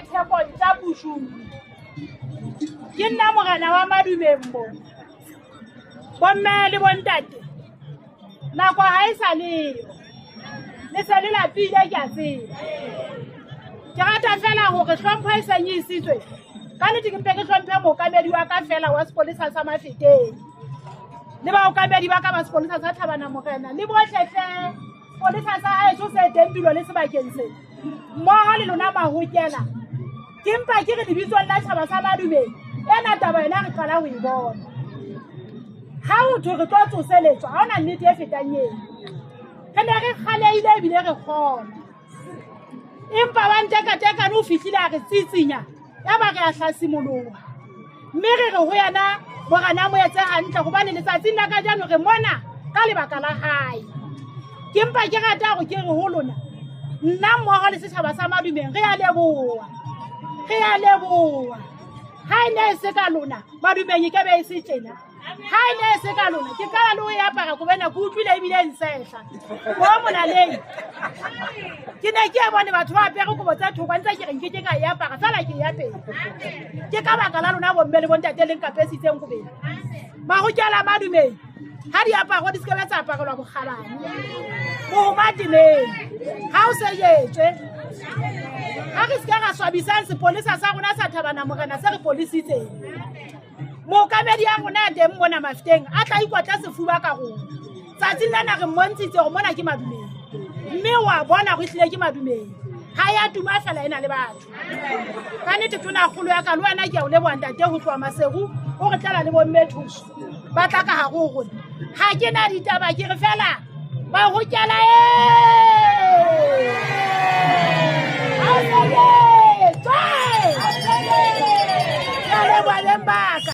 Theko Ntja Boshulu. Ke nna morena wa Madumeng mo. Bomme le bontate, nako ha e sa leyo. Le se le lapile ke a tseba. Ke rata fela hore hlompho e seng e isitswe. Ka nnete ke mpe ke hlomphe mookamedi wa ka fela wa sepolesa sa Mafeteng. Le baokamedi ba ka ba sepolesa sa Thabana Morena le bohle hle sepolesa sa haeso se teng tulo le sebakeng se. Mmoho le lona mahokela. Ke mpa ke re lebitsong la tjhaba sa Madumeng, ena taba yona re qala ho e bona. Ha ho thwe re tlo tsoseletswa, ha hona nnete e fetang eo. Re ne re kgalehile ebile re kgona. Empa wa ntekatekane o fihlile a re tsitsinya, yaba re a hlasimoloha. Mme re re ho yena morena a mo etse hantle hobane letsatsing la kajeno re mona ka lebaka la hae. Ke mpa ke rata hore ke re ho lona, nna mmoho le setjhaba sa Madumeng re a leboha. Re a leboha. Ha e ne e se ka lona, Madumeng e ka be e se tjena. Ha e ne e se ka lona, ke qala le ho e apara kobo ena, ke utlwile ebile e nsehla. Ko molaleng. Ke ne ke e bone batho ba apere kobo tse thoko, ntse ke re nke ke ka e apara, fela ke e apere. Ke ka baka la lona bomme le bontate le nkapesitseng kobo ena. Mahokela a Madumeng, ha diaparo di se ke be tsa aparelwa bokgabane. Mohoma temeng, ha o sejetswe. Ha re se ke ra swabisang sepolesa sa rona sa Thabana Morena se re polisitseng. Mookamedi ya rona ya teng mona Mafeteng a tla ikotla sefuba ka rona. Tsatsing lena re mmontshitse hore mona ke Madumeng. Mme wa bona hore ehlile ke Madumeng. Ha ya tuma fela ena le batho. Ka nnete tona kgolo ya ka le wena ke a o leboha ntate ho tloha Maseru o re tlela le bomme thuso. Ba tla ka hare ho rona. Ha ke na ditaba ke re fela ba hokela e. Ha o sebetswe. Ke a leboha beng ba ka.